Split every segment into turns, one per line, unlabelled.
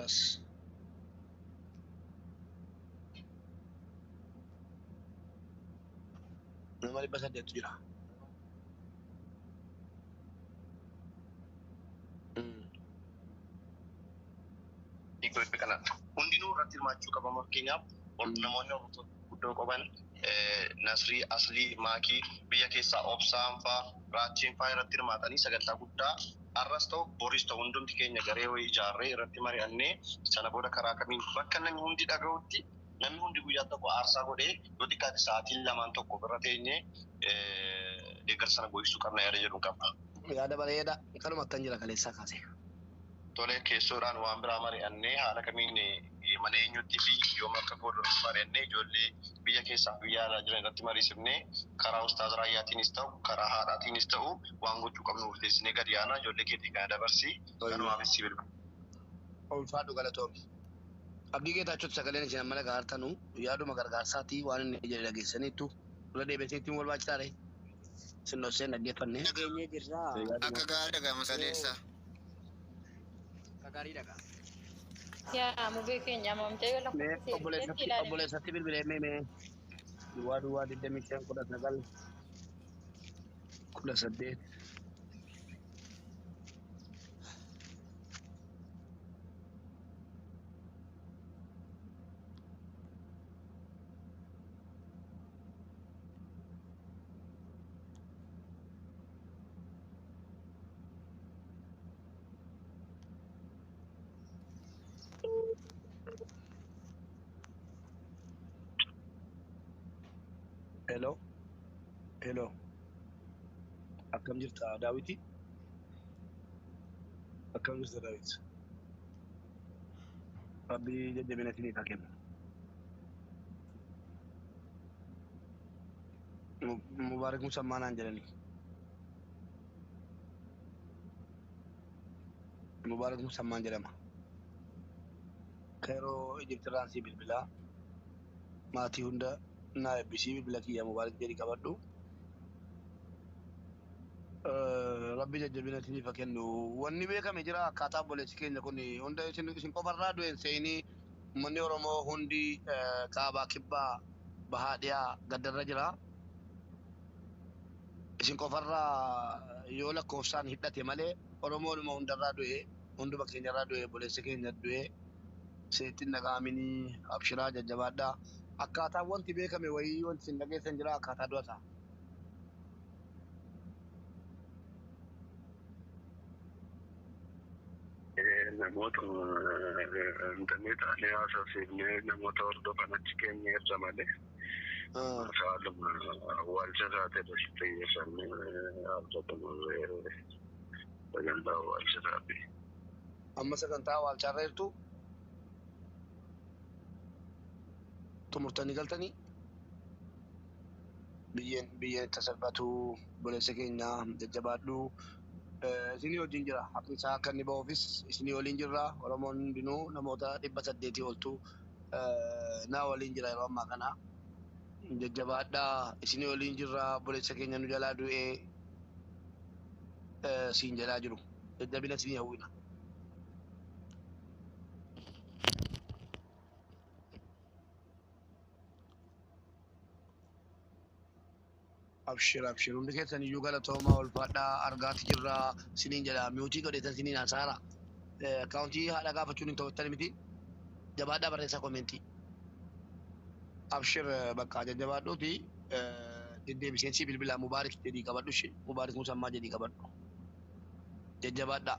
Bas. Nama 800tu jira.
Kana hundinuu irratti hirmaachuu qaba. Fakkeenyaaf namoonni guddoo qaban Nasrii, Aslii, Maakii biyya keessaa Obsaan faa, Raachiin faa irratti hirmaatanii sagantaa guddaa arras ta'u boris ta'u hundumti keenya garee wayii ijaarree irratti mari'annee sana booda karaa kamiin bakka namni hundi dhaga'utti namni hundi guyyaa tokko aarsaa godhee yoo xiqqaate sa'aatiin lamaan tokko bira teenyee deeggarsa sana goysuu qabna yaada jedhu qaba.
Yaada bareeda kanuma akkan jira kaleessaa kaase.
Tole, keessoodhaan waan biraa mari'annee haala kamiin mana eenyutti fi yoom akka godhu mari'annee ijoollee biyya keessaa biyya alaa jiran irratti mariisifnee karaa Ustaaz Raayyaatiinis ta'u karaa haadhaatiinis ta'u waan gochuu qabnu murteessinee gadi aanaa ijoollee keetii kana dabarsii kanumaafis si bilbila.
Ulfaadhu, galatoomi. Abdii Geetaachotti sagaleen isin amma dhagaa hartanu yaaduma gargaarsaatii waan inni jedhe dhageessaniittu irra deebisee ittiin barbaachisaadha. Isin dhokseen dhaggeeffanne.
Dhageenyee jirraa.
Akka gaarii dhaga'ama saleessa.
Akka gaarii dhagaa.
Yaa mubee keenya amamtee yoo
Mee
lakkoofsa
obboleessatti
ilaalame.
Obboleessatti bilbilee mee mee 00 25 19 18. Hello. Hello. Akkam jirta, Daawiti? Akkam jirta, Daawit? Rabbi jajjabina isiniif haa kennu. Mubaarak Musammaa naan jedhani. Mubaarak Musammaan jedhama. Kairoo Ijiptirraan sii bilbilaa. Maatii hunda naa eebbisii, bilbila kiyya Mubaarak jedhi qabadhu. Rabbi jajjabina isiniif haa kennu. Wanni beekame jira, akkaataa obboleessi keenya kun hunda isin qofarraa du'een seenii uummanni Oromoo hundi kaabaa, kibbaa, bahaa, dhiyaa gaddarra jira. Isin qofarraa yoo lakkoofsaan hidhate malee Oromoodhuma hundarraa du'e, hunduma keenyarraa du'e, obboleessi keenya du'e isinitti hin dhaga'aminii, abshiraa, jajjabaadhaa. Akkaataa wanti beekame wayii wanti isin dhageessan jira akkaataa du'a isaa.
Namoota intarneetaalee haasofsiifnee namoota hordofan achi keenya irra malee haaluma awwaalcha isaati irratti xiyyeeffannee abdatamurree sagantaa awwaalcha isaati.
Amma sagantaa awwaalchaarra jirtu, xumurtanii galtanii biyyeen itti salphatu, obboleessa keenya jajjabaadhu. Isinii wajjin jira. Haqni isaa akka inni ba'uufis isinii waliin jirra. Oromoon hundinuu namoota 800 oltu naa waliin jira yeroo ammaa kana. Jajjabaadhaa, isinii waliin jirra, obboleessa keenya nu jalaa du'ee siin jedhaa jiru. Jajjabina isinii hawwina. Abshir, abshir, hundi keessan iyyuu galatoomaa, ulfaadhaa, argaati jirra siniin jedha. Mute godhetan siniin hasaara. Akkaawuntii haadha gaafachuun hin ta'uttan miti. Jabaadhaa, barreessaa comment. Abshir, bakka jajjabaadhuuti deddeebiseensi bilbilaa Mubaarik jedhii qabadhu ishee, Mubaarik Musammaa jedhii qabadhu. Jajjabaadhaa.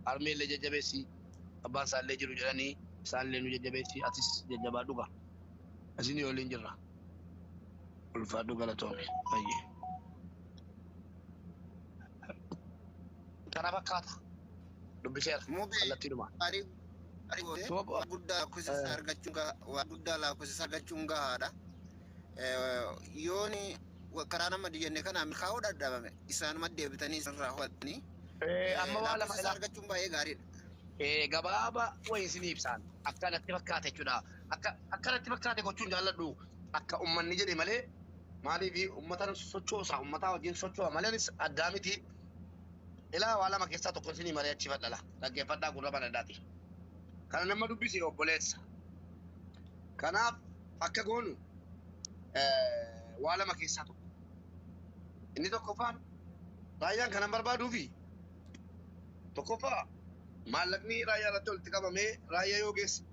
Harmeellee jajjabeessi, abbaan isaallee jiru jedhanii isaallee nu jajjabeessi, atis jajjabaadhu gaa. Isinii waliin jirra. Ulfaadhu, galatoomi. Baay'ee. Kana fakkaata. Dubbiseera.
Mubee
Kallattiidhuma.
Arii gootee waan guddaa lakkoofsa argachuun waan guddaa lakkoofsa argachuun gahaadha. Yooni karaa nama jenne kana milkaa'uu dadhabame isaanuma deebitanii isarraa hubatanii
Amma waa lama
lakkoofsa
ilaa.
argachuun baay'ee gaariidha.
Gabaaba wayii isinii ibsaan akka natti fakkaate jechuudha. Akka natti fakkaate gochuun jaalladhu, akka ummanni jedhe malee, maaliif ummata sochoosa, ummataa wajjin socho'a malee addaa miti. Ilaa, waa lama keessaa tokko isinii malee achi fadhala. Dhaggeeffadhaa, gurra banadhaati. Kana nama dubbise obboleessa. Kanaaf akka goonu waa lama keessaa tokko. Inni tokkoffaan raayyaan kanan barbaaduu fi tokkoffaa maallaqni raayyaa irratti walitti qabamee raayyaa yoo geesse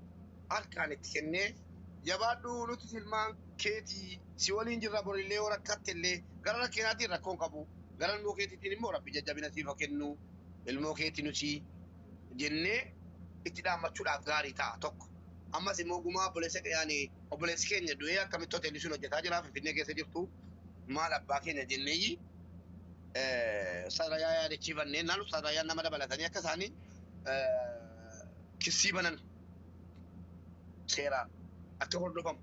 harkaan itti kennee jabaadhu nuti ilmaan keetii si waliin jirra borillee yoo rakkatte illee gara rakkinaatiin rakkoon qabu gara ilmoo keetiitiin immoo rabbi jajjabina siif haa kennu ilmoo keetii nuti jennee itti dhaammachuudhaaf gaarii ta'a tokko. Ammas immoo gumaa obboleessa yaani obboleessi keenya du'ee akkamitti hoteelli sun hojjetaa jira Finfinnee keessa jirtu maal abbaa keenya jenneeyyi sarayyaa yaadachiifannee naannoo sarayyaa nama dabalatanii akka isaanii kissii banan seeraan akka hordofamu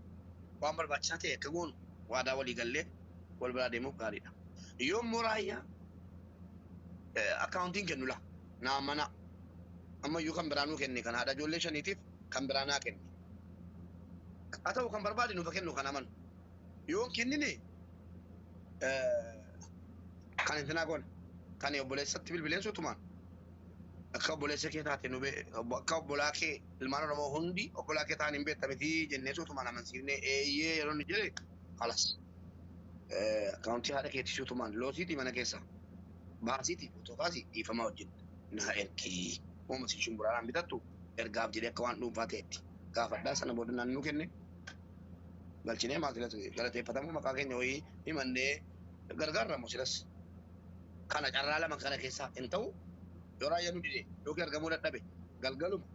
waan barbaachisaa ta'e akka goonu waadaa walii gallee wal biraa deemuuf gaariidha. Yoo immoo raayyaa akkaawuntiin kennu la naa mana ammayyuu kan biraa nuu kenne kan haadha ijoollee shaniitiif kan biraa naa kenne. Haa ta'u kan barbaade nuuf kennu kan amanu. Yoo kennine kan intinaa goone kan obboleessatti bilbileen suutumaan akka obboleessa kee taate nu akka obbolaa kee ilmaan Oromoo hundi obbolaa kee ta'an hin beektamiti jennee suutumaan amansiifnee eeyyee yeroo inni jedhe kalas. Akkaawuntii haadha keetii suutumaan loosiitii mana keessa baasiitii otoo kaasii dhiifamaa wajjin naa ergii uuma si shumburaadhaan bitattu ergaaf jedhee akka waan dhuunfaa ta'etti gaafadhaa sana booda naannoo kenne galchinee maatii galateeffatamuu maqaa keenya wayii himannee gargaarramu silas. Kana carraa lama kana keessaa hin ta'u yoo raayyaa nu dide yookiin argamuu dadhabe galgaluma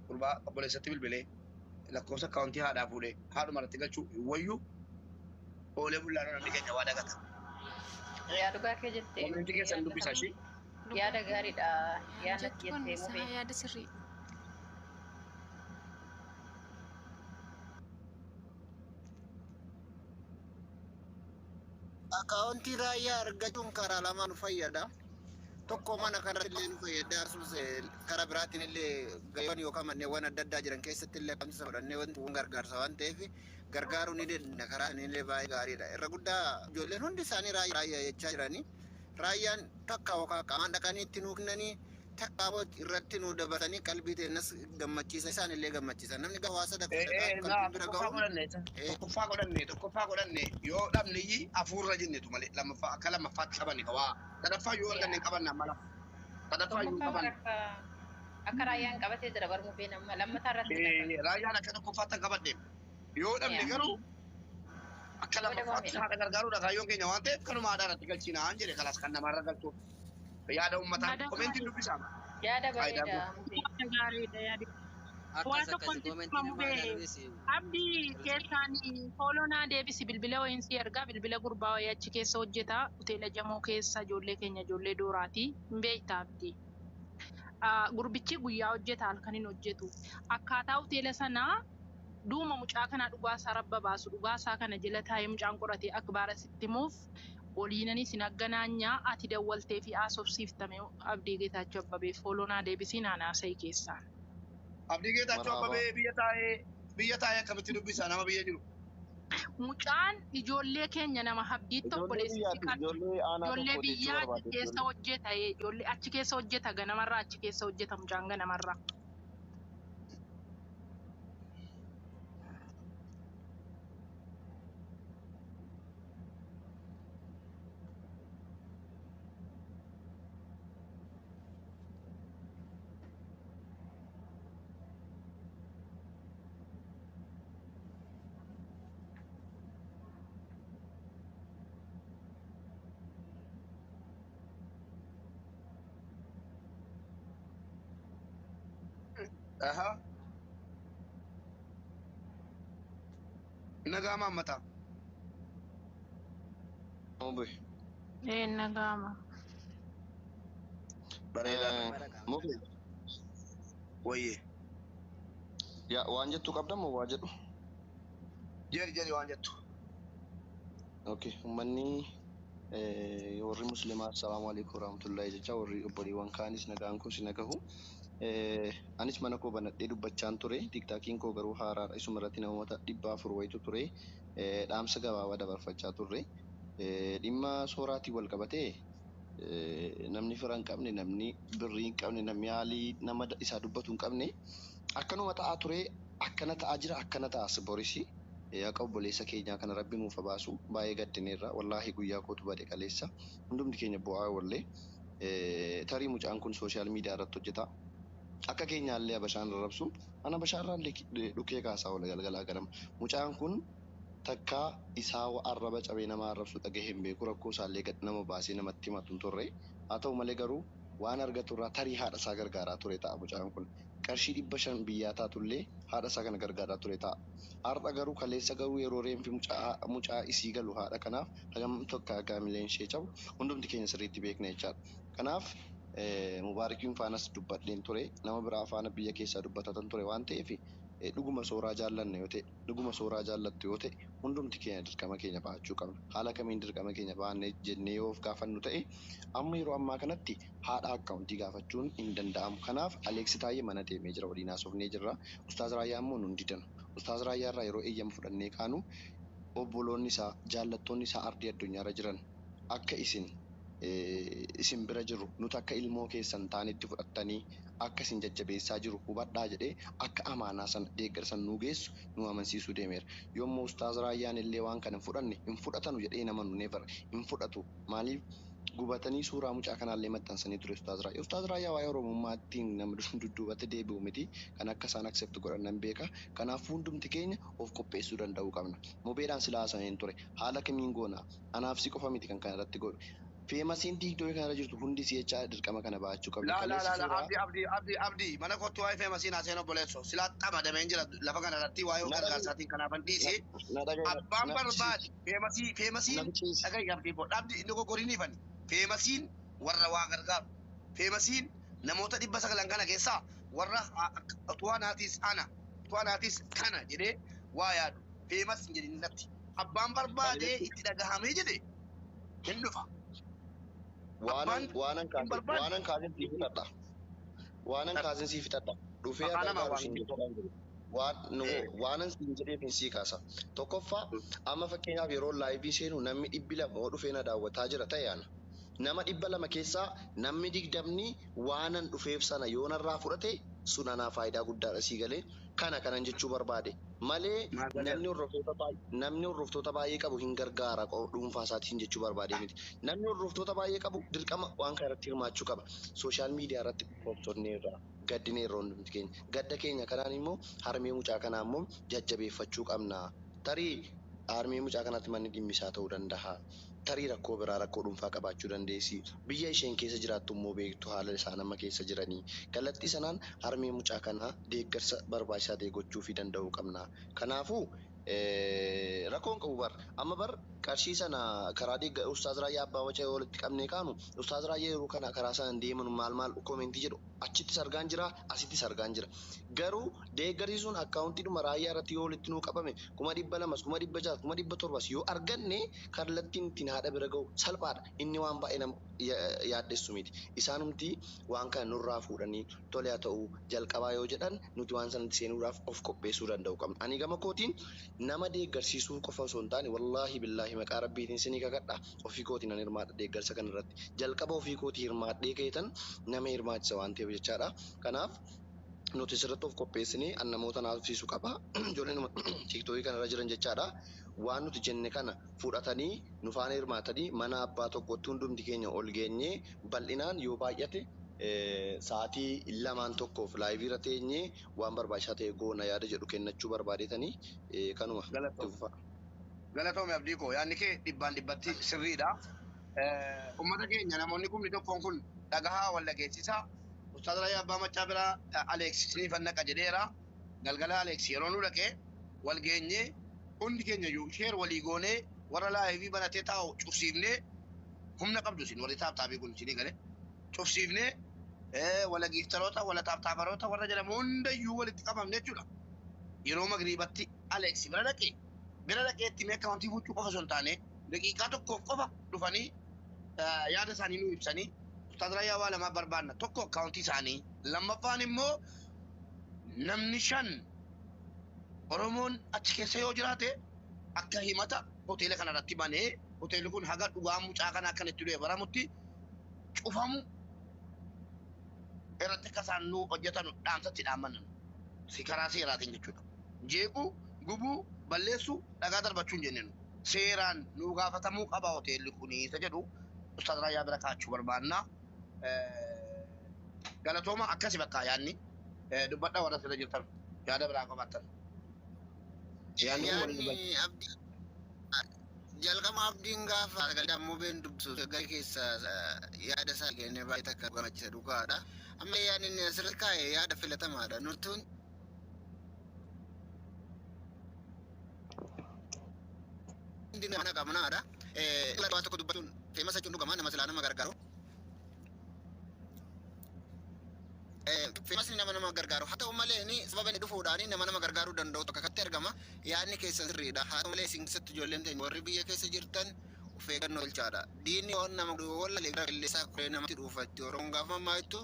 gurbaa obboleessatti bilbilee lakkoofsa akkaawuntii haadhaa fuudhee haadhuma irratti galchuu wayyuu oolee bullaan namni keenya waa dagata.
Yaa dhugaa kee jettee.
Koomenti keessan dubbisaa ishee.
Yaada gaariidha. Yaada
Jettu kun
jettee mubee.
yaada sirrii.
Akkaawuntii raayyaa argachuun karaa lamaan nu fayyada. Tokko mana kanarratti illee nu fayyada. Akkasumas karaa biraatiin illee gareewwan yookaan manneewwan adda addaa jiran keessatti illee akkaawuntii sana fudhannee wanti kun gargaarsa waan ta'eef gargaaruu ni dandeenya. Karaa inni illee baay'ee gaariidha. Irra guddaa ijoolleen hundi isaanii raayyaa raayyaa jechaa jiranii. Raayyaan takka yookaan qaamaan dhaqanii itti nuu kennanii takka immoo irratti nuu dabarsanii qalbii teenyas gammachiisa isaan illee gammachiisa. Namni hawaasa qalbii bira
Tokkoffaa
gahu
godhanne tokkoffaa godhanne tokkoffaa godhanne yoo dhabne iyyii hafuurra jennetu malee lammaffaa akka lammaffaatti qabanne qabaa. Sadaffaa yoo arganne hin qabanne amma lafa. Sadaffaa yoo
Tokkoffaa
qabanne.
akka akka raayyaan qabatee jira bar mubeen amma lammataa irratti dhaqan.
Raayyaan akka tokkoffaatti hin qabadne. Yoo dhabne garuu akka lammaffaatti haadha gargaaruudha kaayyoon keenya waan ta'eef kanuma haadha irratti galchinaan jedhe kalaas kan namarra galchuuf. Yaada uummataa
Yaada
koomeentiin dubbisaa.
Yaada
Faayidaa
bareeda mubee.
Yaada gaariidha yaada. Waa
Akkas
tokko
akkasi
sitti
koomentii
himamu
namaa
bee
darbisi.
abdii keessaan fooloo naa deebisi bilbila wayiin si ergaa bilbila gurbaa wayii achi keessa hojjeta hoteela jamoo keessa ijoollee keenya ijoollee dooraati hin beekta abdii. Gurbichi guyyaa hojjeta halkan hin hojjetu. Akkaataa hoteela sanaa duuma mucaa kanaa dhugaasaa rabba baasu dhugaasaa kana jala taa'ee mucaan qoratee akbaara sitti himuuf oliinanii sin agganaanyaa ati dawwaltee fi haasofsiiftame abdii Geetaachoo Abbabee fooloo naa deebisii naanaasa'e keessaan.
Abdii Geetaachoo
Marhaba.
Abbabee biyya taa'ee akkamitti dubbisa nama biyya jiru.
Mucaan ijoollee keenya nama abdiitti
Ijoollee
obboleessi
biyyaati,
qabdi.
ijoollee aanaa
Ijoollee
tokkooti jechuu
biyyaa achi
barbaade.
keessa hojjeta ijoollee achi keessa hojjeta ganamarraa achi keessa hojjeta mucaan ganamarraa.
Aha. Nagaa maammata.
Mube.
Ee nagaama.
Bareedaa.
Mube.
Wayyee.
Yaa waan jettu qabda moo waa jedhu?
Jedhi jedhi waan jettu.
Okay, uummanni warri musliimaa assalaamu alaikum warahmatullahi jecha warri obboleewwan kaanis nagaan koo si nagahu. Anis mana koo banadhee dubbachaan ture. Tiktaakiin koo garuu haaraadha. Isuma irratti namoota 400 wayitu ture. Dhaamsa gabaabaa dabarfachaa turre. Dhimma sooraatiin wal qabatee namni fira hin qabne, namni birrii hin qabne, namni haalii nama isaa dubbatu hin qabne Akkanuma ta'aa ture, akkana ta'aa jira, akkana ta'as borisi. Haqa obboleessa keenyaa kana Rabbi nuuf haa baasu. Baay'ee gaddineerra. Wallaahi guyyaa kootu bade kaleessa. Hundumti keenya bu'aa wallee. Tarii mucaan kun social media irratti hojjeta. Akka keenyaallee Habashaan arrabsu. Ana Habashaarraallee dhukee kaasaa oola galgalaa ganama. Mucaan kun takkaa isaa arraba cabee nama arrabsu dhagahee hin beeku. Rakkoo isaallee gad nama baasee namatti himatu hin turre. Haa ta'u malee garuu waan argatu irraa tarii haadha isaa gargaaraa ture ta'a mucaan kun. Qarshii 500 biyyaa taatullee haadha isaa kana gargaaraa ture ta'a. Har'a garuu kaleessa garuu yeroo reenfi mucaa isii galu haadha kanaaf hagam tokko akka hamileen ishee cabu hundumti keenya sirriitti beekna jechaadha. Kanaaf Mubaarakiin faanas dubbadheen ture. Nama biraa faana biyya keessaa dubbatatan ture waan ta'eef dhuguma sooraa jaallanna yoo ta'e, dhuguma sooraa jaallattu yoo ta'e, hundumti keenya dirqama keenya bahachuu qabna. Haala kamiin dirqama keenya bahanne jennee yoo of gaafannu ta'e, amma yeroo ammaa kanatti haadha akkaawuntii gaafachuun hin danda'amu. Kanaaf Aleeksi Taayyee mana deemee jira, waliin haasofnee jirra. Ustaaz Raayyaa immoo nun didanu. Ustaaz Raayyaa irraa yeroo eeyyama fudhannee kaanu obboloonni isaa, jaallattoonni isaa ardii addunyaarra jiran akka isin bira jiru, nuti akka ilmoo keessan taanetti fudhattanii akka isin jajjabeessaa jiru hubadhaa jedhee akka amaanaa sana deeggarsa nu geessu nu amansiisuu deemeera. Yommuu Ustaaz Raayyaan illee waan kana hin fudhanne, hin fudhatanu jedhee nama nu never hin fudhatu. Maaliif gubatanii suuraa mucaa kanaallee maxxansanii ture Ustaaz Raayyaa. Ustaaz Raayyaa waa'ee Oromummaattiin nama dudduubatti deebi'u miti. Kan akka isaan accept godhan nan beeka. Kanaafuu hundumti keenya of qopheessuu danda'uu qabna. Mubeedhaan silaa haasa'een ture. Haala kamiin goona? Anaaf si qofa miti kan kana irratti godhu. Famousiin TikTokii kanarra jirtu hundi si'echaa dirqama kana baachuu qabdi.
Laa laa
Kaleessa
laa laa
suuraa
Abdi, Abdi, Abdi, Abdi, mana kottu waa'ee famousiin haaseen obboleesso silaa xamadameen jira lafa kana irratti waa'ee
Na dhaga'i.
Gargaarsaatiin kanaafan dhiise.
Na dhaga'i.
Abbaan
Na
barbaade famousii famousiin
Na fichiisi.
Dhaga'i Abdii koo, Abdi, inni goggoriinifani famousiin warra waa gargaaru, famousiin namoota 900 kana keessaa warra utuu anaatis ana utuu anaatis kana jedhee waa yaadu famous hin jedhin natti. Abbaan barbaade itti dhagahamee jedhe hin dhufa.
Waanan
Abbaan
waanan
hin
kaasin
barbaanne
waanan kaasin sii fixadha. Waanan kaasin sii fixadha. Dhufee
Maqaa namaa
gargaaru
waan
siin jechaan jiru. Waan nu waanan siin jedheef hin sii kaasa. Tokkoffaa, amma fakkeenyaaf yeroo liveii seenu namni 200 yoo dhufee na daawwataa jira ta'e ana. Nama 200 keessaa namni 20 waanan dhufeef sana yoo narraa fudhate sun anaa faayidaa guddaadha, sii galee? Kana kanan jechuu barbaade malee
Maal galee?
namni hordoftoota baay'ee qabu hin gargaara dhuunfaa isaatiin jechuu barbaade miti. Namni hordoftoota baay'ee qabu dirqama waan kana irratti hirmaachuu qaba. Social media irratti dhukkubsonneerra, gaddineerra hundumti keenya. Gadda keenya kanaan immoo harmee mucaa kanaa immoo jajjabeeffachuu qabna. Tarii harmee mucaa kanaatti manni dhimmisaa ta'uu danda'a. Tarii rakkoo biraa, rakkoo dhuunfaa qabaachuu dandeessi. Biyya isheen keessa jiraattu immoo beektu haala isaan amma keessa jiranii. Kallattii sanaan harmee mucaa kanaa deeggarsa barbaachisaa ta'e gochuufii danda'uu qabna. Kanaafuu rakkoon qabu bar. Amma bar qarshii sana karaa deegga Ustaaz Raayyaa Abbaa Wacaa yoo walitti qabnee kaanu, Ustaaz Raayyaa yeroo kana karaa sana deeman maal maal commentii jedhu achittis argaan jira, asittis argaan jira. Garuu deeggarsi sun akkaawuntiidhuma Raayyaa irratti yoo walitti nuu qabame 200,000s, 600,000s, 700,000s yoo arganne kallattiin ittiin haadha bira ga'u salphaadha. Inni waan baay'ee nama yaaddessu miti. Isaanumti waan kana nurraa fuudhanii tole haa ta'u jalqabaa yoo jedhan nuti waan sanatti seenuudhaaf of qopheessuu danda'u qabna. Ani gama kootiin nama deeggarsiisuu qofa osoo hin taane, wallaahi billaahi, maqaa Rabbiitiin sinii kakadha, ofii kootiin nan hirmaadha deeggarsa kana irratti. Jalqaba ofii kootii hirmaadhee keetan nama hirmaachisa waan ta'eef jechaadha. Kanaaf nuti sirriitti of qopheessinee an namoota naafsiisuu qaba. Ijoolleen TikTokii kanarra jiran jechaadha. Waan nuti jenne kana fudhatanii nu faana hirmaatanii mana abbaa tokkotti hundumti keenya ol geenyee bal'inaan yoo baay'ate sa'aatii lamaan tokkoof liveii irra teenyee waan barbaachisaa ta'e goona yaada jedhu kennachuu barbaadetanii kanuma itti
Galatoome.
fufa.
Galatoome Abdii koo, yaadni kee dhibbaan dhibbatti sirriidha. Uummata keenya namoonni kumni tokkoon kun dhagahaa wal dhageessisaa. Ustaaz Raayyaa Abbaa Machaa biraa Aleeks isiniifan naqa jedheera. Galgala Aleeks yeroo nu dhaqee wal geenyee hundi keenya iyyuu share walii goonee warra liveii banatee taa'u cufsiifnee, humna qabdu isin warri tap tapii kun isinii galee, cufsiifnee wala gifteroota wala tap taperoota warra jedhamu hundayyuu walitti qabamne jechuudha. Yeroo magriibatti Aleeks bira dhaqee itti mee akkaawuntii fuuchuu qofa osoo hin taane daqiiqaa tokkoof qofa dhufanii yaada isaanii nu ibsanii, Ustaaz Raayyaa waa lamaa barbaanna: tokko akkaawuntii isaanii, lammaffaan immoo namni shan Oromoon achi keessa yoo jiraate akka himata hoteela kana irratti banee hoteelli kun haga dhugaa mucaa kana akkan itti du'e baramutti cufamu irratti akka isaan nu hojjetan dhaamsatti dhaammannan. Si karaa seeraatiin jechuudha. Jeequu, gubuu, balleessuu, dhagaa darbachuu hin jenneen. Seeraan nu gaafatamuu qaba hoteelli kun isa jedhu Ustaaz Raayyaa bira kaachuu barbaanna. Galatooma akkasi bakka yaadni dubbadha warra sirra jirtan yaada biraa qabaattan. Yaadni kun waliin
Yaadni abdii jalqaba abdiin gaafa sagalee mubeen dubbisu sagalee keessa yaada isaa kennee baay'ee takka gammachiisa dhugaadha. Amma yaadni inni asirratti kaa'e yaada filatamaadha. Nuti hundi mana qabnaadha. Waa tokko dubbachuun famous jechuun dhugamaa nama silaa nama gargaaru. Famousni nama nama gargaaru haa ta'u malee ni sababa inni dhufuudhaan nama nama gargaaruu danda'u tokko akkatti argama. Yaadni keessan sirriidha. Haa ta'u malee isin keessatti ijoolleen teenya warri biyya keessa jirtan of eeggannoo tolchaadha. Diinni waan nama wallalee gara qilleensaa koree namatti dhuufatti. Oromoon gaafa mammaaktu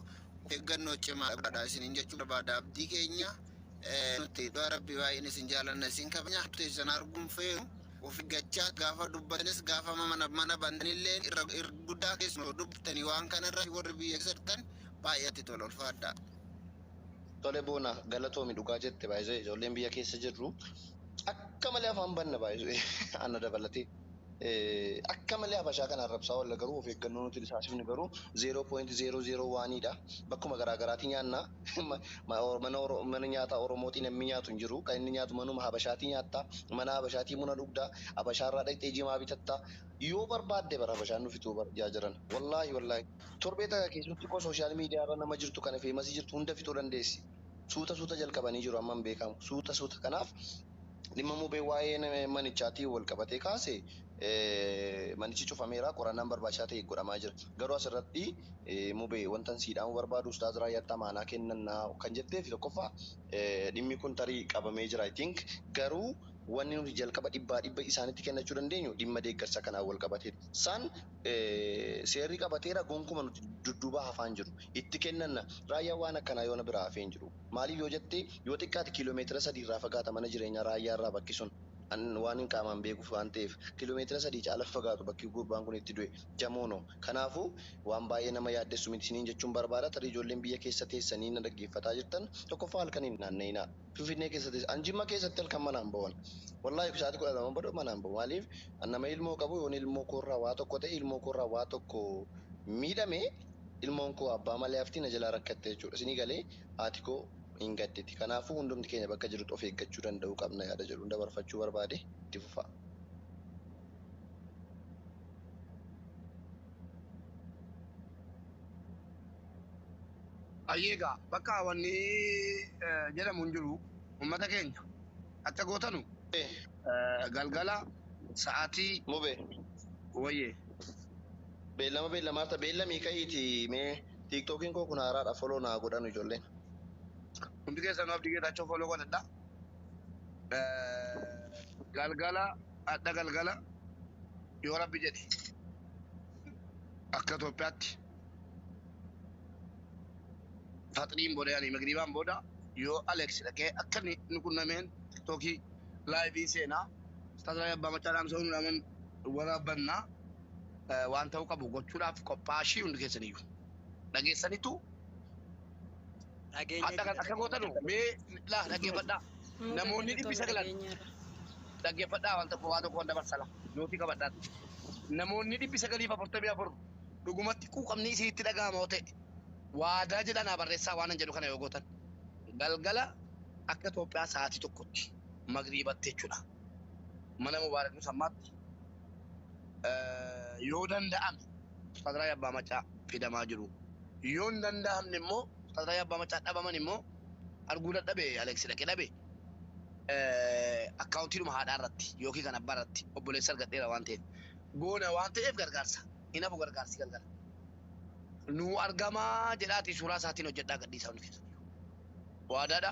of eeggannoo cimaa godhaadha isiniin jechuu barbaada. Abdii keenya nuti dhugaa rabbi baay'een isin jaalanna isin kabajna teessan arguun feenu of eeggachaa gaafa dubbatanis gaafa mana mana bantanillee irra guddaa keessumaa dubbatanii waan kanarra warri biyya keessa jirtan baay'eetti tola ulfaadha.
Tole boona galatoomi dhugaa jette baay'isee ijoolleen biyya keessa jirru akka malee afaan banna baay'isee ana dabalatee. Akka malee habashaa kana arrabsaa oolla garuu of eeggannoo nuti taasifnu garuu 0.001 dha. Bakkuma garaa garaatii nyaanna. Mana nyaataa Oromootii namni nyaatu hin jiru. Kan inni nyaatu manuma habashaatii nyaatta. Mana habashaatii buna dhugda. Habashaarraa dhaqxee jimaa bitatta. Yoo barbaadde bara habashaan nu fixuu yaa jiran. Wallaahi wallaahi. Torbee takka keessatti koo social media irra nama jirtu kana famousii jirtu hunda fixuu dandeessi. Suuta suuta jalqabanii jiru amma hin beekamu. Suuta suuta kanaaf dhimma mubee waa'ee manichaatii wal qabatee kaase manichi cufameera qorannaan barbaachisaa ta'e godhamaa jira. Garuu asirratti mubee wanta siidhaamuu barbaadu Ustaaz Raayyaatti amaanaa kennannaa kan jetteef tokkoffaa dhimmi kun tarii qabamee jira I think garuu wanni nuti jalqaba dhibbaa dhibba isaanitti kennachuu dandeenyu dhimma deeggarsa kanaan wal qabateedha. San seerri qabateera gonkuma nuti dudduuba hafaan jiru. Itti kennanna raayyaan waan akkanaa yoona biraa hafee hin jiru. Maaliif yoo jette yoo xiqqaate kiiloomeetira 3 irraa fagaata mana jireenyaa raayyaa irraa bakki sun. Waan hin qaamaan beekuuf waan ta'eef kiiloomeetira 3 caala fagaatu bakki gurbaan kun itti du'e jamoono. Kanaafuu waan baay'ee nama yaaddessu miti isiniin jechuun barbaada. Tarii ijoolleen biyya keessa teessanii na dhaggeeffataa jirtan tokkoffaa halkan hin naanna'inaa. Finfinnee keessa teessa. An Jimma keessatti halkan manaan bawan. Wallaahi sa'aatii 12 booda manaan bahu. Maaliif nama ilmoo qabu yoon ilmoo koorraa waa tokko ta'e ilmoo koorraa waa tokko miidhame ilmoon koo abbaa malee hafti na jalaa rakkatte jechuudha. Isinii galee haati koo hin gadditi. Kanaafuu hundumti keenya bakka jirutti of eeggachuu danda'uu qabna yaada jedhu dabarfachuu barbaade itti fufaa.
Ayyeegaa bakka wanni jedhamu hin jiru uummata keenya akka gootanu galgala sa'aatii
Mube
wayyee.
Beellama beellamaarta beellamii ka'iiti mee TikTokiin koo kun haaraadha follow naa godhanu ijoolleen.
Hundi keessanuu Abdii Geetaachoo follow godhadha. Galgala adda galgala yoo rabbi jedhe akka Itoophiyaatti faxriin booda yaani magriibaan booda yoo Alex dhaqee akka inni nu qunnameen TikTokii liveii seenaa Ustaaz Abbaa Macaa dhaamsa nu dhaaman waraabannaa waan ta'uu qabu gochuudhaaf qophaashii hundi keessaniyyuu dhageessanitu
Dhageenya
adda kan akka gootanu mee laa dhaggeeffadhaa namoonni 900 dhaggeeffadhaa waan tokko waan tokko waan dabarsala nootii qabadhaa namoonni 944 dhugumatti quuqamni isinitti dhaga'ama yoo ta'e waadaa jedhan haa barreessaa waan an jedhu kana yoo gootan galgala akka Itoophiyaa sa'aatii 1tti magriibatti jechuudha mana Mubaarak Musammaatti yoo danda'ame Ustaaz Raayyaa Abbaa Macaa fidamaa jiru yoo hin danda'amne immoo Ustaaz Raayyaa Abbaa Macaa dhabaman immoo arguu dadhabe Alex dhaqee dhabe accountiidhuma haadhaa irratti yookiin kan abbaa irratti obboleessa argadheera waan ta'eef goona waan ta'eef gargaarsa hin hafu gargaarsi galgala nu argamaa jedhaati suuraa isaatiin hojjedhaa gadhiisaa hundi keessan waadaadha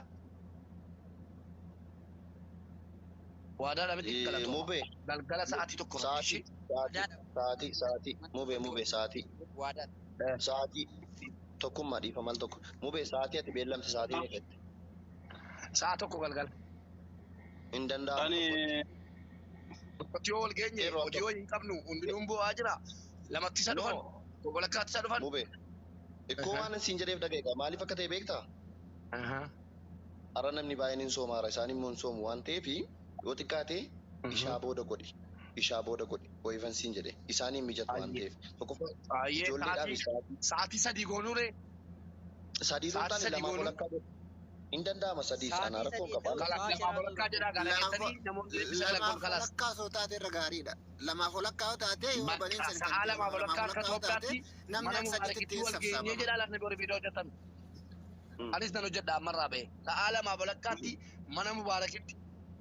waadaadha miti galatooma
Mube
galgala sa'aatii 1 irratti
sa'aatii sa'aatii sa'aatii sa'aatii mube mube sa'aatii
Waadaadha.
sa'aatii tokkummaa dhiifa mal tokko mube sa'aatii ati beellamte sa'aatii meeqatti?
Sa'a 1 galgala.
Hin danda'amu
Ani
tokkotti.
Tokkotti yoo wal geenye
Yeroo
hojii
tokko.
wayii hin qabnu hundinuun bu'aa jira lamatti isa dhufan
No
walakkaatti isa dhufan.
mube ikkoo waan siin jedheef dhagayeedha maaliif akka ta'e beektaa? Har'a namni baay'een hin soomaara isaan immoo hin soomu waan ta'eef yoo xiqqaate ishaa booda godhi. Ishaa booda godhi. Wayifan siin jedhe isaaniin mijatu waan ta'eef. Tokkoffaa
Ayyee
ijoolleedhaaf
sa'aatii 3 goonuure.
Sadii
Sa'aatii
taane
3
lamaaf
goonuu.
walakkaa godhi. Hin danda'ama sadii sana rakkoo qaba.
Kalaas lamaaf walakkaa jedhaa kana keessanii namoonni sagal
Lamaaf
kalaas.
walakkaa osoo taate irra gaariidha. Lamaaf walakkaa yoo taate yoo
Bakka
baniin
sa'a lamaaf walakkaa akka Itoophiyaatti
namni
mana
akka
Mubaarakitti
sadiitti
wal geenyee
sassaabama.
jedhaa lafni boori viidiyoo hojjetan. Anis nan hojjedha ammarraa ba'e. Sa'a lamaaf walakkaatti mana Mubaarakitti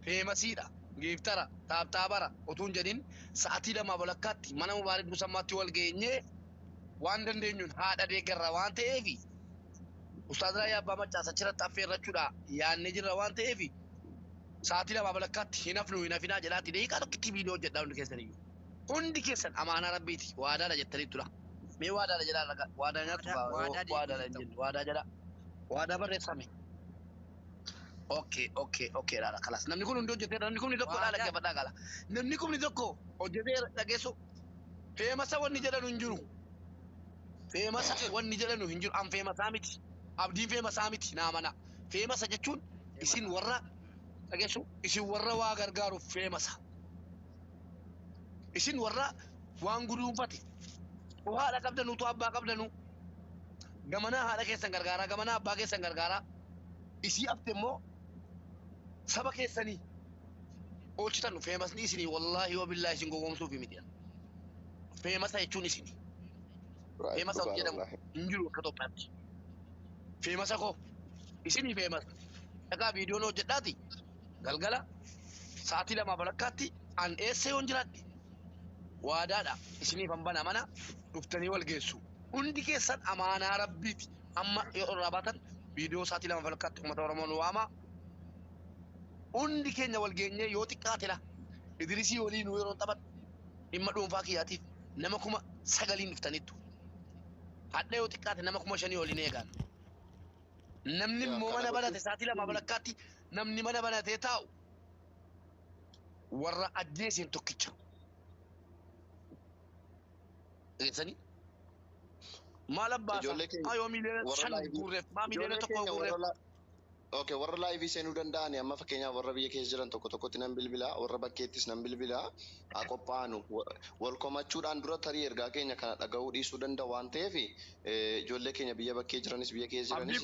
feemasiidha. Giiftara, taaptaabara utuu hin jedhin sa'aatii lamaaf walakkaatti mana Mubaarak Musammaatti wal geenyee waan dandeenyuun haadha deeggarra waan ta'eefi Ustaaz Raayyaa Abbaa Maccaas achirratti affeerrachuudha yaadnee jirra waan ta'eefi sa'aatii lamaaf walakkaatti hin hafnu hin hafinaa jedhaatti daqiiqaa tokkitti viidiyoo hojjedhaa hundi keessan iyyuu. Hundi keessan amaanaa rabbiiti waadaadha jettanii tura. Mee waadaadha jedhaa ragaa waadaa nyaatu waadaadha hin jennu waadaa jedhaa waadaa barreeffame. Okay okay okay laala kalas namni kun hundi hojjeteera namni kumni tokko laala gabaadhaa gala namni kumni tokko hojjeteera dhageessu feemasa wanni jedhanu hin jiru. Feemasa wanni jedhanu hin jiru an feemasaa miti abdiin feemasaa miti naa mana feemasa jechuun isin warra dhageessu isin warra waa gargaaruuf feemasa. Isin warra waan guduunfate haadha qabdanu utuu abbaa qabdanu gamanaa haadha keessan gargaaraa gamanaa abbaa keessan gargaaraa isii hafte immoo saba keessanii oolchitan feemasni isinii wallaahi wa billaahi isin gowwoomsuufi miti. Feemasa jechuun isinii. Feemasa jedhamu hin jiru akka Itoophiyaatti. Feemasa koo isinii feemasa. Dhagaa viidiyoon hojjedhaati galgala sa'aatii lamaaf walakkaatti an eessa yoon jiraadhe waadaadha isiniif han bana mana dhuftanii wal geessu. Hundi keessan amaanaa rabbiiti. Amma yoo irraa baatan viidiyoo sa'aatii lamaaf walakkaatti uummata Oromoo nu waama. Hundi keenya wal geenyee yoo xiqqaate la Idrisii waliin yeroo taphadhu dhimma dhuunfaa kiyyaatiif nama 9,000 dhuftaniittu. Hadha yoo xiqqaate nama 5,000 waliin eegan. Namni immoo mana banate sa'aatii lamaaf walakkaatti namni mana banatee taa'u warra ajjeeseen tokkicha. Dhageessanii? Maal abbaa isaa? Yoo miiliyoona 5 guurreef, maa miiliyoona 1 guurreef?
Okay, warra laayivii seenuu danda'an amma fakkeenyaaf warra biyya keessa jiran tokko tokkotti nan bilbilaa, warra bakkeettis nan bilbilaa, haa qophaa'anu. Wal komachuudhaan dura tarii ergaa keenya kana dhaga'uu dhiisuu danda'u waan ta'eef ijoollee keenya biyya bakkee jiranis biyya keessa jiranis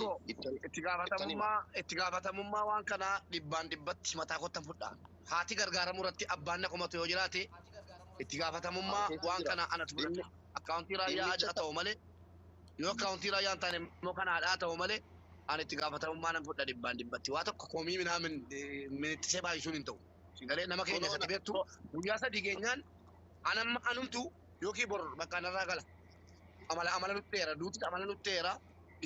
itti gaafatamummaa waan kanaa dhibbaan dhibbatti mataa kottan fudhaa. Haati gargaaramuu irratti abbaan na komatu yoo jiraate itti gaafatamummaa waan kanaa anatu fudhata. Akkaawuntii raayyaa haa ta'u malee yoo akkaawuntii raayyaa hin taane immoo kan haadhaa ta'u malee ani itti gaafatamummaa nan fudha dhibbaan dhibbatti. Waa tokko komii minaamin minittisee baay'isuun hin ta'u. Galee nama keenya sadi beektu guyyaa sadii geenyaan anamma anumtu yookiin bor bakka anarraa gala. Amala amala nutteera duuti amala nutteera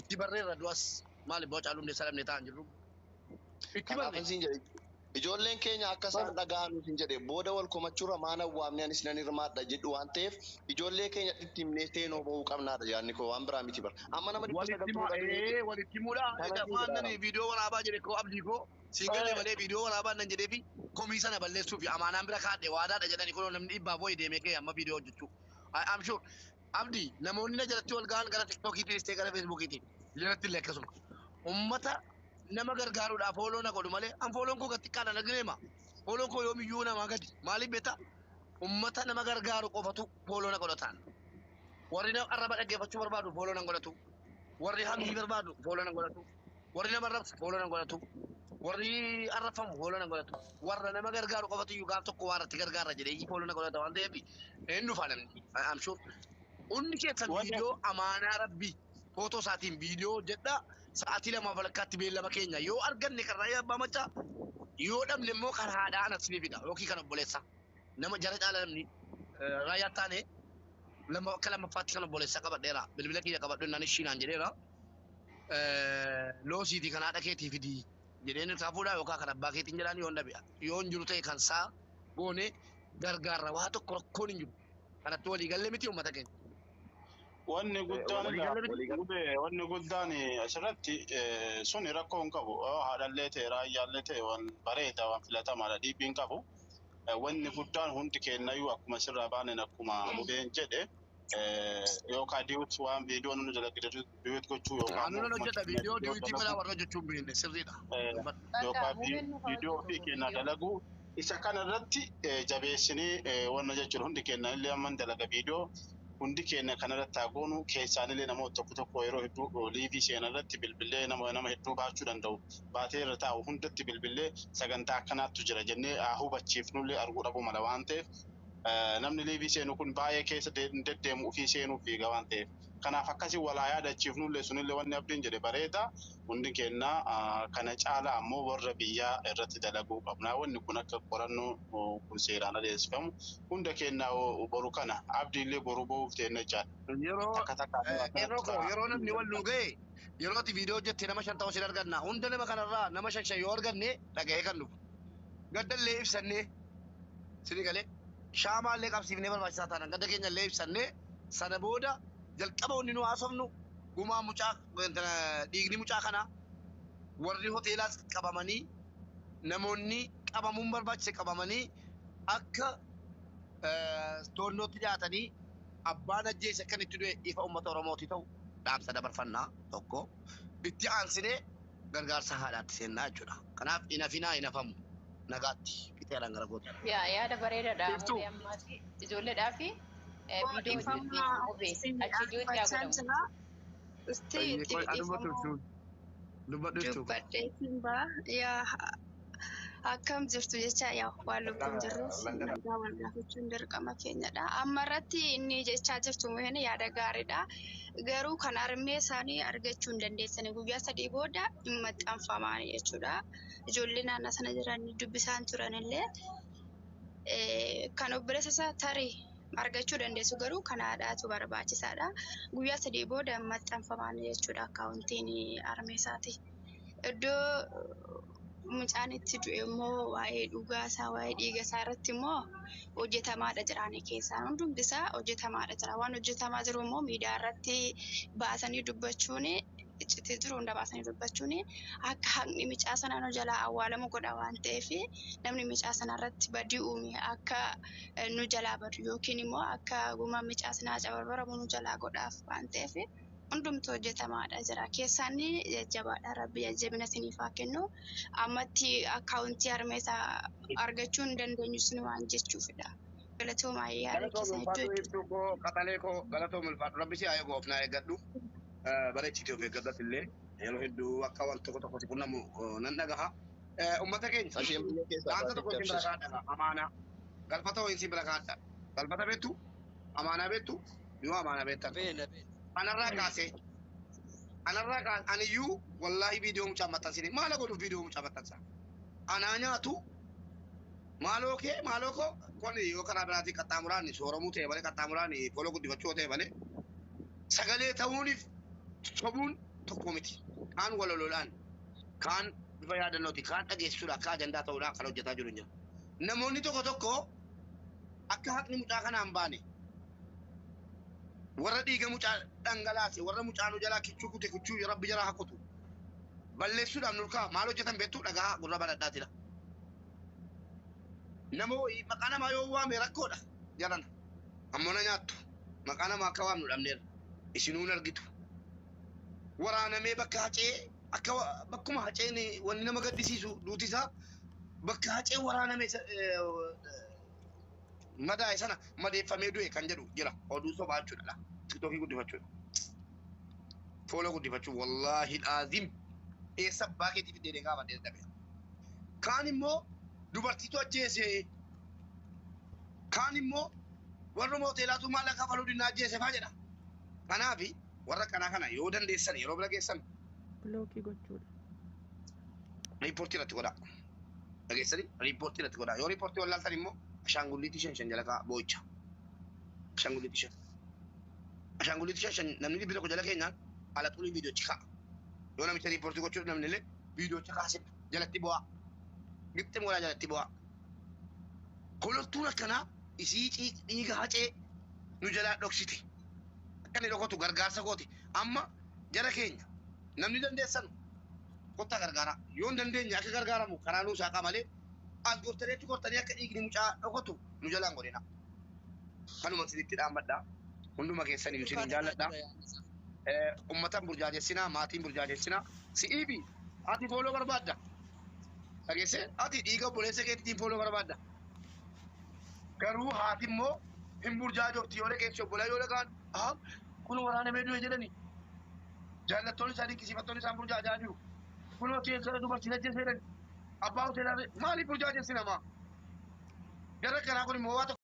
itti barreerra du'as maali boca caaluu hundeessaa dhabnee taa'an jirru. Itti barree.
Ijoolleen keenya akka isaan dhaga'anuuf hin jedhe booda wal komachuurra maana waamne anis nan hirmaadha jedhu waan ta'eef ijoollee keenya itti himnee seenoo bahuu qabnaadha yaadni koo waan biraa miti bara. Amma nama
900 walitti himuudha. Waan nani viidiyoo waraabaa jedhe koo abdii koo siin galee malee viidiyoo waraabaa nan jedhee fi komii sana balleessuuf amaanaan bira kaadhe waadaadha jedhani kunoo namni dhibbaaf wayii deemee kee amma viidiyoo hojjechuu. I'm sure abdii namoonni na jalatti wal ga'an gara tiktookiitiin ta'e gara feesbuukiitiin jalatti illee akkasuma. Uummata nama gargaaruudhaaf fooloo na godhu malee an fooloon koo gadi xiqqaadha na gireema. Fooloon koo yoomiyyuu namaa gadi. Maaliif beektaa? Uummata nama gargaaru qofatu fooloo na godhataan. Warri arraba dhaggeeffachuu barbaadu fooloo na godhatu. Warri hamii barbaadu fooloo na godhatu. Warri nama arrabsu fooloo na godhatu. Warri arrabfamu fooloo na godhatu. Warra nama gargaaru qofatu iyyuu gaaf tokko waa irratti gargaara jedhee fooloo na godhata waan ta'eef hin dhufa namni. I'm sure. Hundi keessan viidiyoo amaanaa rabbii footoo isaatiin viidiyoo hojjedhaa. Sa'aatii lamaaf walakkaatti beellama keenya yoo arganne kan raayyaa abbaa macaa yoo dhabne immoo kan haadhaa anas ni fida yookiin kan obboleessa nama jara caala namni raayyaa taane akka lammaffaatti kan obboleessa qabadheera bilbila kiyya qabadhu innaan ishiinaan jedheera loosiitii kan haadha keetii fidi jedheen isaa fuudhaa yookaan kan abbaa keetiin jedhaan yoo dhabe yoo hin jiru ta'e kan saa goone gargaarra waa tokko rakkoon hin jiru kanatti walii galle miti uummata keenya.
Wanni guddaan wanni guddaan asirratti suni rakkoo hin qabu. Haadhallee ta'e raayyaallee ta'e waan bareeda waan filatamaadha dhiibbii hin qabu. Wanni guddaan hundi kennayyuu akkuma sirraa baanen akkuma mubeen jedhe Yookaan duet waan viidiyoo nu dalagde duet gochuu yookaan
Anuun hojjedha viidiyoo duetii mala warra hojjechuun beekne sirriidha.
Yookaan viidiyoo ofii keenyaa dalaguu isa kana irratti jabeessinee wanna jechuudha. Hundi keenya illee amma dalaga viidiyoo, hundi keenya kanarratti haa goonu. Keessaan illee namoota tokko tokko yeroo hedduu liivii seenan irratti bilbilee nama hedduu baachuu danda'u baatee irra taa'u hundatti bilbilee sagantaa akkanaattu jira jennee haa hubachiifnullee arguu dhabuu mala waan ta'eef, namni liivii seenu kun baay'ee keessa deddeemu ofii seenuu fiiga waan ta'eef, kanaaf akkasii walaa yaadachiifnullee sunillee wanni abdiin jedhe bareeda. Hundi keenya kana caalaa ammoo warra biyyaa irratti dalaguu qabna. Wanni kun akka qorannoo kun seeraan adeemsifamu hunda keenya boru kana abdiillee boru bahuuf deemna jechaadha.
Yeroo yeroo koo yeroo namni wal nu ga'e, yeroo ati viidiyoo hojjette nama 5 ta'uu sin arganna. Hunda nama kanarraa nama 5 5 yoo arganne dhaga'ee kan dhufu. Gaddallee ibsannee sini galee shaamaallee qabsiifnee barbaachisaa taanaan gadda keenya illee ibsannee, sana booda jalqaba wanni nu haasofnu gumaa mucaa, dhiigni mucaa kanaa, warri hoteelaas qabamanii, namoonni qabamuun barbaachise qabamanii, akka toonnootti dhiyaatanii, abbaan ajjeese akkan itti du'e ifa uummata Oromooti ta'u dhaamsa dabarfannaa tokko itti aansinee gargaarsa haadhaatti seennaa jechuudha. Kanaaf hin hafinaa, hin hafamu, nagaatti fixeeraan gara goota.
Yaa, yaada bareedaadha.
Iftuu.
Mubee ammaati ijoolleedhaa fi viidiyoo hojjettee mubee achi duutti haa godhamu.
Dubbadhu.
Dubbadheetiin ba'a. Yaa, akkam jirtu jecha, yaa waan lubbuun jirruuf nagaa wal gaafachuun dirqama keenyadha. Amma irratti inni jechaa jirtu muheen yaada gaariidha. Garuu kan harmee isaanii argachuu hin dandeessani. Guyyaa 3 booda hin maxxanfamaa jechuudha. Ijoollee naannoo sana jiran dubbisaan turanillee kan obboleessa isaa tarii argachuu dandeessu, garuu kan haadhaatu barbaachisaadha. Guyyaa 3 booda hin maxxanfamaan jechuudha akkaawuntiin harmee isaati. Iddoo mucaan itti du'e immoo waa'ee dhugaa isaa, waa'ee dhiiga isaa irratti immoo hojjetamaadha jiraani keessaan hundumti isaa hojjetamaadha jira. Waan hojjetamaa jiru immoo miidiyaa irratti baasanii dubbachuun, iccitii jiru hunda baasanii dubbachuun akka haqni mucaa sanaa nu jalaa awwaalamu godha waan ta'eef, namni mucaa sana irratti badii uume akka nu jalaa badu yookiin immoo akka gumaan mucaa sanaa cabarbaramu nu jalaa godhaaf waan ta'eef hundumtu hojjetamaadha jira. Keessaan jajjabaadha. Rabbi jajjabina isiniif haa kennu. Ammatti akkaawuntii harmee isaa argachuu hin dandeenyu sun waan jechuufidha. Galatoomaa, yaada
Galatoom
keessan
ulfaadhu.
iddoo
Ibsuu koo, qaxalee koo, galatoom, ulfaadhu. Rabbi si haa eegu, of naa eeggadhu. Bareechitee of eeggadhas illee yeroo hedduu akka waan tokko tokko si qunnamu nan dhagaha. Uummata keenya
Asheen biyya keessaa
dhaamsa tokko
baatetti
isin bira
abshir.
kaadha. Amaanaa. Galfata wayii isin bira kaadha. Galfata beektu? Amaanaa beektu? Yoo amaanaa beektan.
Beena beena.
Anarraa kaasee anarraa kaasee aniyyuu wallaahi viidiyoo mucaa maxxansine maala godhuuf viidiyoo mucaa maxxansa. Anaa nyaatu maaloo kee maaloo koo kun yoo karaa biraatiin qaxxaamuraan sooramuu ta'e malee, qaxxaamuraan foloo guddifachuu ta'e malee, sagalee ta'uuniif sobuun tokko miti. Kaan waloloodhaan, kaan bifa yaadannooti, kaan dhageessisuudha, akka ajandaa ta'uudhaan kan hojjetaa jiru hin jiru. Namoonni tokko tokko akka haqni mucaa kanaa hin baane, warra dhiiga mucaa dhangalaase, warra mucaa nu jalaa kichuu kute, kichuu rabbi jalaa hakutu balleessuudhaaf nurkaa maal hojjetan beektuu? Dhagaa gurra banadhaatidha. Nama wayii maqaa namaa yoo waame rakkoodha jalan ammoo na nyaattu, maqaa namaa akka waamnu dhabneerra, isinuu hin argitu. Waraanamee bakka hacee akka bakkuma haceen wanni nama gaddisiisu duuti isaa bakka hacee waraaname madaa'e sana madeeffamee du'e kan jedhu jira. Oduu sobaa jechuudha. Tiktookii guddifachuudha. Follow guddifachuu. Wallaahi dhaazim eessa abbaa keetii fiddee gaafadhee dadhabe. Kaan immoo dubartiitu ajjeese. Kaan immoo warri hoteelaatu maallaqa kafaluu dinnaa ajjeese faa jedha. Kanaafi warra kanaa kana yoo dandeessan yeroo bira geessan
Block gochuudha.
Riippoortii irratti godhaa. Dhageessanii, riippoortii irratti godhaa. Yoo riippoortii wallaaltan immoo ashaangulliitii 5 5 jala kaa'aa boo'icha. Ashaangulliitii 5. Ashaangulliitii 5 5 namni 100 jala keenyaan ala xulii viidiyoochi kaa'a. Yoo namicha riippoortii gochuu namni illee viidiyoocha kaasee jalatti bu'aa. Gixxim godhaa jalatti bu'aa. Kololtuun akkanaa isii dhiiga hacee nu jalaa dhoksite. Akka inni dhokatu gargaarsa gooti. Amma jara keenya namni dandeessan kottaa gargaaraa. Yoo hin dandeenye akka gargaaramu karaa nuu saaqaa malee as gortanii achi gortanii akka dhiigni mucaa dhokatu nu jalaan godhina. Kanuma isinitti dhaammadha. Hunduma keessan iyyuu isin jaalladha. Ummatan burjaajessinaa, maatiin burjaajessinaa. Si'iifi ati follow barbaadda. Dhageessee ati dhiiga obboleessa keetiitiin follow barbaadda. Garuu haati immoo hin burjaajofti yoo dhageesse obbolaa yoo dhagaan kun waraanamee du'e jedhani. Jaallattoonni isaa dinqisiifattoonni isaan burjaajaa jiru. Kun hoteela dubartiin ajjeese jedhani. Abbaa hoteelaa maaliif burjaajessi namaa? Gara kanaa kun immoo waa tokko.